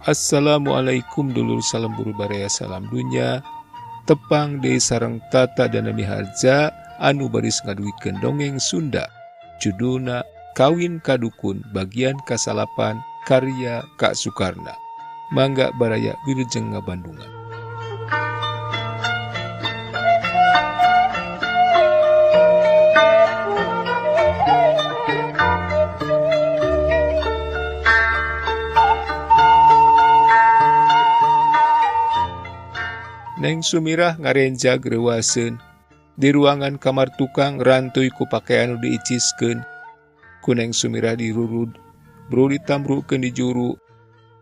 Assalamualaikum dulur, salam buru baraya, salam dunya. Tepang deui sareng Tata Dana Miharja anu baris ngadugikeun dongeng Sunda. Judulna Kawin Ka Dukun bagian kasalapan, karya Kak Sukarna. Mangga baraya, wilujeng ngabandungan. Neng Sumirah ngarenjag reuwaseun. Di ruangan kamar tukang rantuy ku pakaian nu diiciskeun. Ku Neng Sumirah dirurud, buru ditambrukeun di juru.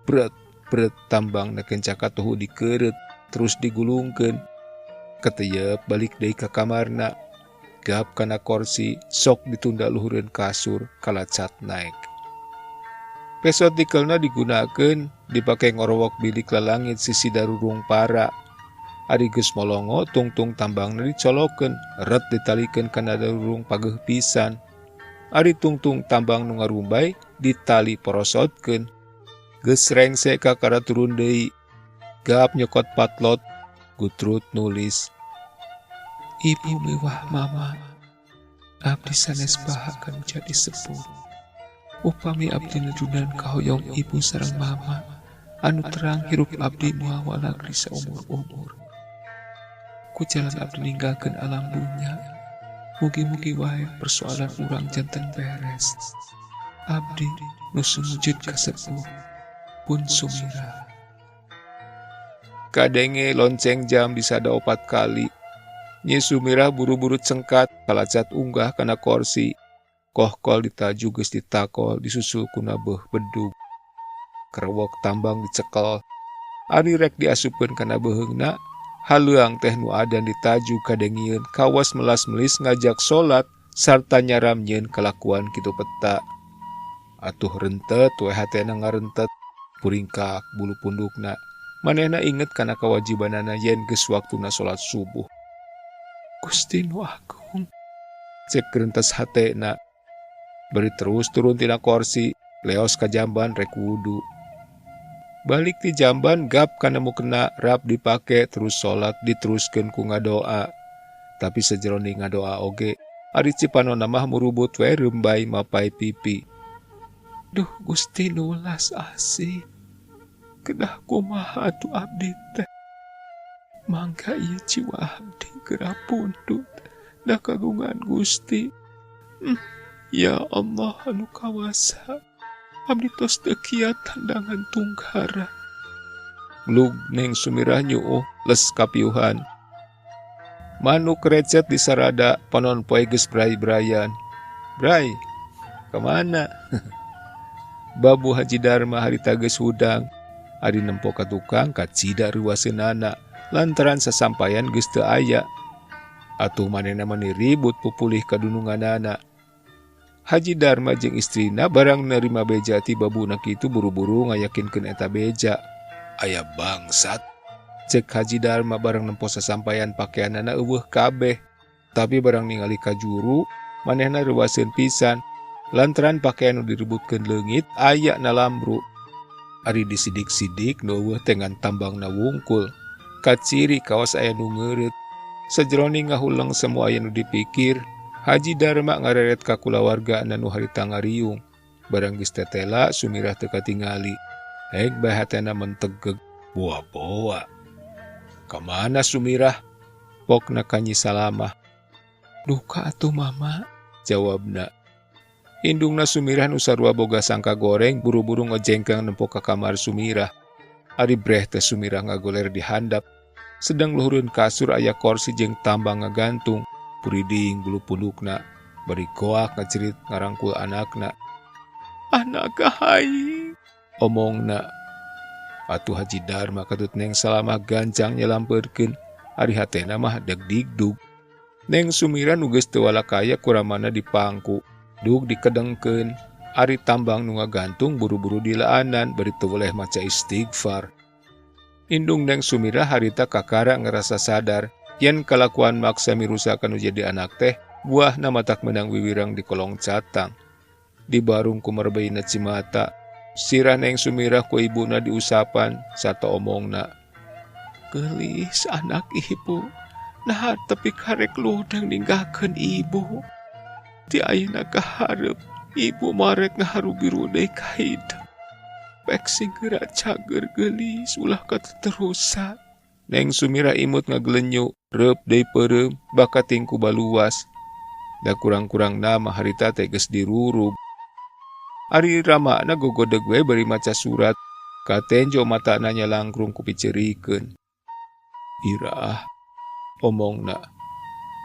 Bret, bret tambang na kenca katuhu dikeureut, terus digulungkeun. Keteyep balik deui ka kamarna. Gap kana korsi, sok ditunda luhureun kasur, kalacat naek. Peso tikelna digunakeun, dipake ngorowok bilik lalangit sisi darurung para. Ari geus molongo tungtung tambangna dicolokeun, ret ditalikeun kana darurung pageuh pisan. Ari tungtung tambang nu ngarumbay ditali porosotkeun. Geus rengse kakara turun deui. Gap nyokot patlot, gutrut nulis. Ibu miwah mama, abdi sanes bahakan jadi sepuh. Upami abdi nejunan kahoyong ibu sareng mama, anu terang hirup abdi moal walagri saumur-umur. Ku jalan abdi ninggalkeun alam dunya, mugi-mugi wae persoalan urang janten beres. Abdi nu sumujud ka sepuh pun Sumirah. Kadenge lonceng jam disada 4 kali. Nyi Sumirah buru-buru cengkat kalacat unggah kana korsi. Kohkol ditaju geus ditakol disusul ku nabeuh bedug. Kerewok tambang dicekel. Ari rek diasupkeun kana beuheungna, haleuang teh nu adan ditaju kadengieun kawas melas-melis ngajak salat sarta nyaram nyieun kalakuan kitu peta. Atuh rentet we hatena ngarentet, puringkak bulu pundukna. Manehna inget kana kewajibanana yen geus waktuna salat subuh. Gusti nu agung, cek gerentes hatena. Bari terus turun tina korsi, leos ka jamban rek wudu. Balik ti jamban gap kana mukena rap dipake terus salat diteruskeun ku ngadoa. Tapi sajeroning ngadoa oge, ari cipanona mah murubut we reumbay mapai pipi. Duh Gusti nu welas asih, kedah kumaha atuh abdi teh. Mangga ieu jiwa abdi geura pundut da kagungan Gusti. Ya Allah anu kawasa, abdi tos teu kiat tandangan tunggara. Glug Neng Sumirah nyuuh les kapiuhan. Manuk recet di sarada panon poe geus bray-brayan. Bray, kemana? Babu Haji Darma harita geus hudang. Ari nempo ka tukang kacida reuwaseunana lantaran sasampayan geus teu aya. Atuh manehna mani ribut pupulih kadununganana. Haji Darma jeung istrina barang nerima beja ti babuna kitu buru-buru ngayakinkeun eta beja. Aya bangsat. Cek Haji Darma barang nempo sasampayan pakeanana eueuh kabeh. Tapi barang ningali ka juru, manehna reuwaseun pisan. Lantaran pakaian nu direbutkeun leungit aya na lambru. Ari disidik-sidik nu eueuh teh ngan tambangna wungkul. Kaciri kawas aya nu ngeureut. Sajeroning ngahuleng semua aya nu dipikir, Haji Darma ngareret ka kulawarga nu harita ngariung. Barang geus tetela Sumirah teu katingali. Heg bae hatena mentegeg boa-boa. Kamana Sumirah? Pokna ka Nyi Salamah. Duka atuh mama, jawabna. Indungna Sumirah nu sarua boga sangka goreng buru-buru ngejengkang nempo ka kamar Sumirah. Ari breh teh Sumirah ngagoler di handap. Sedang luhureun kasur aya korsi jeung tambang ngagantung. Puriding bulu pundukna, bari goak ngacerit ngarangkul anakna. Anak aing, omongna. Atuh Haji Darma katut Neng Salamah gancang nyelampeurkeun, ari hatena mah degdigdug. Neng Sumirah nu geus teu walakaya kuramana dipangku, dug dikedengkeun, ari tambang nu ngagantung buru-buru dilaanan bari teu weleh maca istighfar. Indung Neng Sumirah harita kakara ngerasa sadar yen kalakuan maksa mirusa kanu jadi anak teh buahna matak menang wiwirang di kolong catang. Di barung kumerbeina cimata, Sirah Neng Sumirah ku ibuna diusapan sarta omongna. Geulis anak ibu, nah tepi karek ludeng ninggalkeun ibu. Ti ayeuna ka hareup, ibu marek ngaharubiru deui ka hideung. Pek sing geura cager geulis ulah kateterusan. Neng Sumirah imut ngagelenyu, reup deui peureum, bakating ku baluas. Da kurang-kurang nama harita teh geus dirurub. Ari ramana gogodeg we bari maca surat, katenjo matana nyalangkrung ku picerikeun. Iraah, omongna,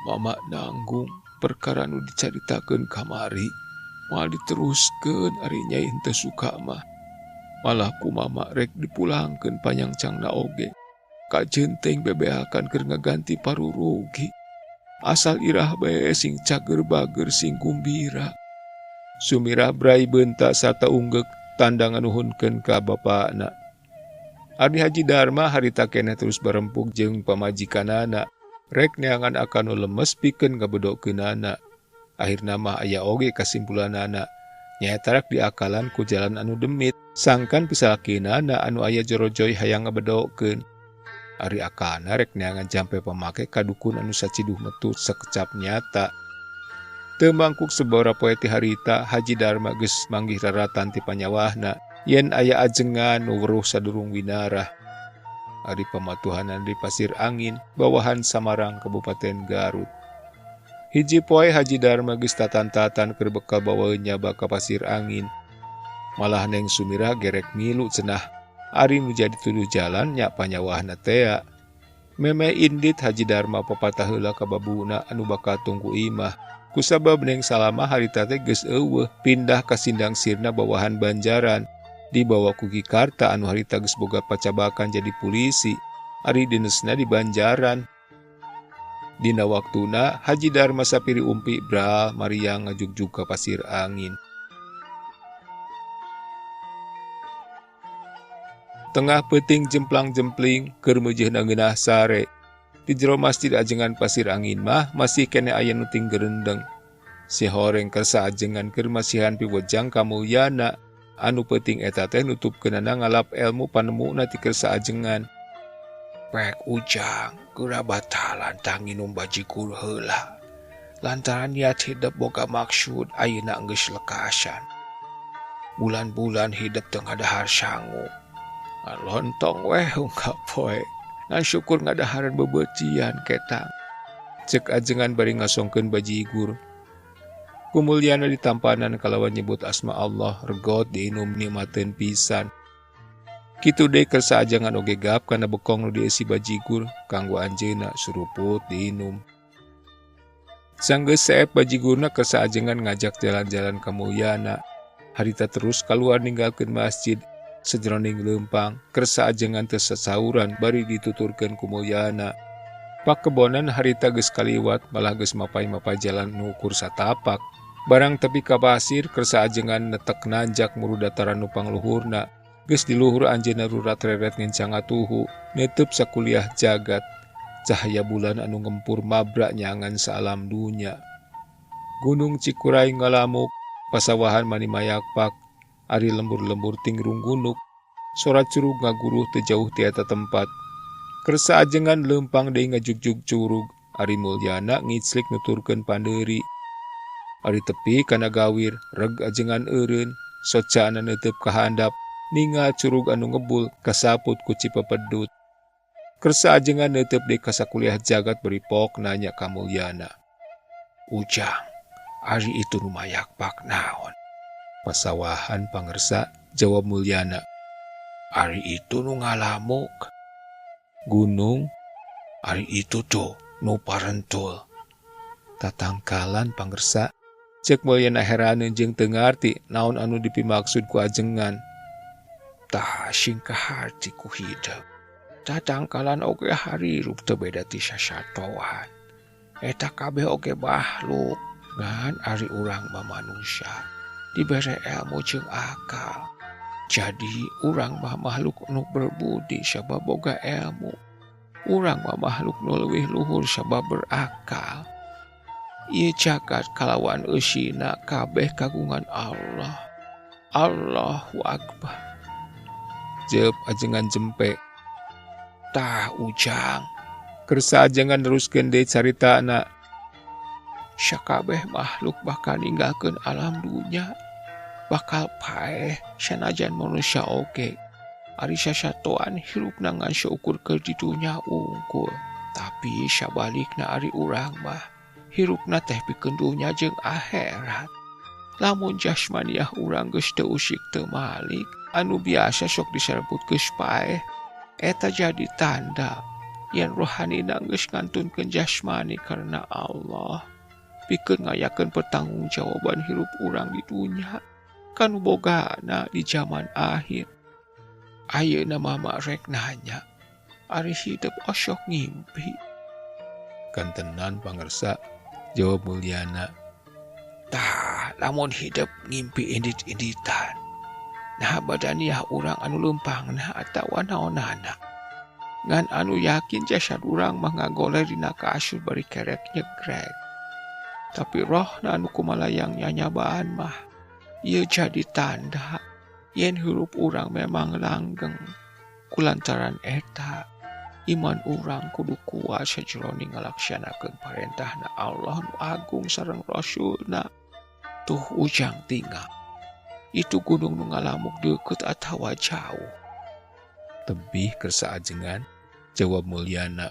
mama nanggung perkara nu dicaritakeun kamari, moal diteruskeun ari nyai henteu suka mah. Malah ku mama rek dipulangkeun panyangcangna oge. Kajenteng bebeakan keur ngaganti parurugi. Asal irah bae sing cager bager sing gumbira. Sumirah brai beunta sarta unggeuk tanda nganuhunkeun ka bapana. Ari Haji Darma harita keneh terus barempug jeung pamajikanana. Rek neangan akan nu lemes pikeun ngabedokeunana. Akhirna mah aya oge kasimpulanana. Nyaeta rek diakalan ku jalan anu demit, sangkan pisalakinana anu aya jorojoy hayang ngabedokeun. Ari akana rek neangan jampe pamake ka dukun anu saciduh metu sakecap nyata. Teu mangkuk sababaraha poe ti harita Haji Darma geus manggih raratan ti panyawahna yen aya ajengan nu weruh sadurung winarah. Ari pamatuhanan di Pasir Angin, bawahan Samarang, Kabupaten Garut. Hiji poe Haji Darma geus tatan-tatan keur bekal bawaeun nyaba ka Pasir Angin. Malah Neng Sumirah gerek ngilu cenah. Ari nu jadi tuduh jalan nya panyawahna tea. Memeh indit Haji Darma papatah heula ka babuna anu bakal tunggu imah. Kusabab Neng Salama harita teh geus eueuh pindah ka Sindang Sirna bawahan Banjaran. Dibawa ku Ki Karta anu harita geus boga pacabakan jadi pulisi. Ari dinesna di Banjaran. Dina waktuna Haji Darma sapiri umpi bral mariang ngajugjug ka Pasir Angin. Tengah peuting jemplang-jempling keur meujeuhna ngeunah sare. Di jero masjid ajengan Pasir Angin mah masih keneh aya nu tinggerendeng. Si horeng kersa ajengan keur masihan piwejang kamulyana anu peuting eta teh nutupkeunana ngalap elmu panemuna ti kersa ajengan. Pek ujang geura batalan tah nginum bajigur heula. Lantaran niat hidup boga maksud ayeuna geus lekasan. Bulan-bulan hidup teu ngadahar sangu. Ngalontong weh ungkap poe. Ngan syukur ngadaharan bebecian ketang. Cek ajengan bari ngasongkeun bajigur. Kumulyana ditampanan kalawan nyebut asma Allah regot diinum nikmateun pisan. Kitu deui kersa ajengan oge gap kana bekong nu dieusi bajigur kanggo anjeunna suruput diinum. Sanggeus seep bajigurna kersa ajengan ngajak jalan-jalan ka Mulyana. Harita terus kaluar ninggalkeun masjid. Sejroning leumpang, kersa ajengan teu sasauran bari dituturkeun ku Mulyana. Pakebonan harita geus kaliwat malah geus mapay-mapay jalan nu ukur satapak. Barang tepi ka pasir, kersa ajengan netek nanjak muru dataran nu pangluhurna. Geus di luhur anjeunna rurat reret ngencang atuhu, neuteub sakuliah jagat. Cahaya bulan anu ngempur mabrak nyangan saalam dunya. Gunung Cikuray ngalamuk, pasawahan mani mayakpak. Ari lembur-lembur tingrung gunuk, sora curug ngaguruh teu jauh ti eta tempat. Kersa ajengan leumpang deui ngajugjug curug, ari Mulyana ngiclik nuturkeun pandeuri. Ari tepi kana gawir, reg ajengan eureun, socaana neuteub ka handap, ningal curug anu ngebul kasaput ku Cipepedut. Kersa ajengan neuteub deui ka sakuliah jagat bari pok nanya ka Mulyana. Ujang, ari itu nu mayakpak naon? Pasawahan pangersa, jawab Mulyana. Ari itu nu ngalamuk. Gunung. Ari itu tuh nu parentul. Tatangkalan pangersa. Cek Mulyana heraneun jeung teu ngarti naon anu dipimaksud ku ajengan. Tah sing kaharti ku hideung. Tatangkalan oge harirup teu beda ti sasatoan. Eta kabeh oge makhluk ngan ari urang mah manusia. Dibere ilmu jeung akal. Jadi urang mah makhluk nu berbudi sabab boga ilmu. Urang mah makhluk nu leuwih luhur sabab berakal. Ieu jagat kalawan eusina kabeh kagungan Allah. Allahu Akbar. Jep ajengan jempe. Tah Ujang. Kersa ajengan neruskeun deui caritana. Sakabeh makhluk bakal ninggalkeun alam dunya. Bakal paeh sanajan manusia oge. Ari sasatoan hirupna ngan saukur keur di dunya unggul. Tapi sabalikna ari urang mah hirupna teh pikeun dunya jeung akhirat. Lamun jasmaniah urang geus teu usik teu malik, anu biasa sok diserbut geus paeh, eta jadi tanda yen rohanina geus ngantunkeun jasmani karena Allah. Pikeun ngayakeun pertanggungjawaban hirup urang di dunya kanu bogana di zaman akhir. Ayeuna mama rek nanya, ari hidup osok ngimpi. Kantenan pangersa, jawab Mulyana. Tah, lamun hidup ngimpi indit-inditan. Nah badaniah urang anu leumpangna atawa naonana. Ngan anu yakin jasad urang mah ngagoler dina kasur bari kerek nyegrek. Tapi rohna anu kumalayang nyanyabaan mah ieu jadi tanda yen hirup urang memang langgeng. Kulantaran eta iman urang kudu kuat sajroning ngalaksanakeun parentahna Allah nu agung sareng Rasulna. Tuh Ujang tinggal. Itu gunung nu ngalamuk deukeut atawa jauh. Tebih kersa ajengan, jawab Mulyana.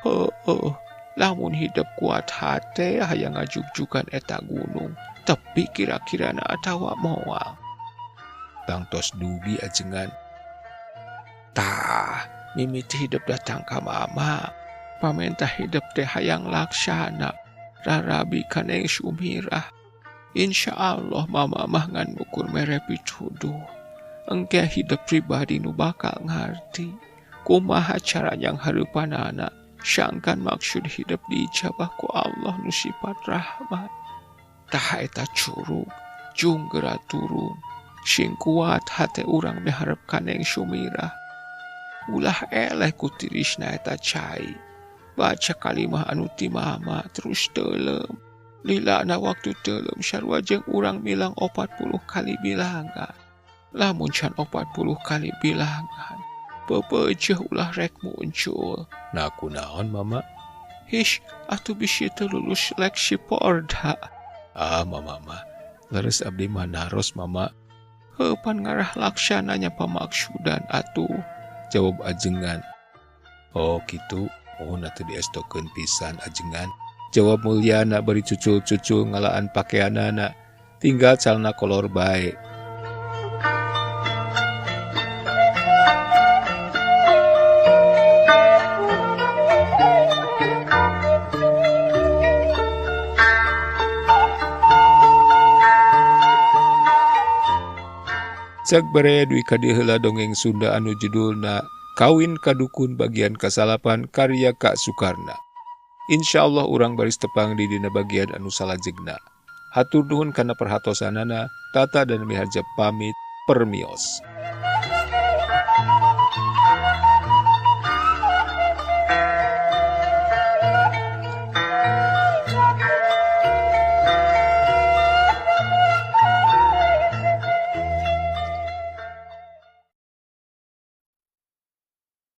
Heueuh, lamun hidup kuat hate hayang ngajugjugan eta gunung, tepi kira-kirana atawa moal. Tangtos dugi ajengan. Tah, mimiti hidup datang ka mama. Pamentah hidup teh hayang laksana, rarabi ka Neng Sumirah. Insya Allah mama mah ngan ukur mere pituduh. Engke hidup pribadi nu bakal ngarti kumaha cara yang hareupanana. Sangkan maksud hidup diijabah ku Allah nu sifat rahmat. Tah eta curug jung geura turun. Sing kuat hate urang miharep ka Neng Sumirah. Ulah eleh ku tirisna eta cai. Baca kalimah anu ti mama terus teuleum. Lilana waktu teuleum sarua jeung urang milang 40 kali bilangan. Lamun can 40 kali bilangan, pepeujeuh ulah rek muncul. Nah kunaon mama? Hish, atuh bisi teu lulus seleksi Porda. Ah mama mah, leres abdi mah naros mama. Heuh pan ngarah laksananya pamaksudan atuh, jawab ajengan. Oh kitu, oh atuh diestokeun pisan ajengan, jawab Mulyana bari cucul-cucul ngalaan pakeanana, tinggal calana kolor bae. Cek bere duwi ka dieu heula dongeng Sunda anu judulna Kawin Ka Dukun bagian kasalapan karya Kak Sukarna. Insyaallah urang baris tepang di dina bagian anu salajengna. Hatur nuhun kana perhatosanana, Tata dan Miharja pamit, permios.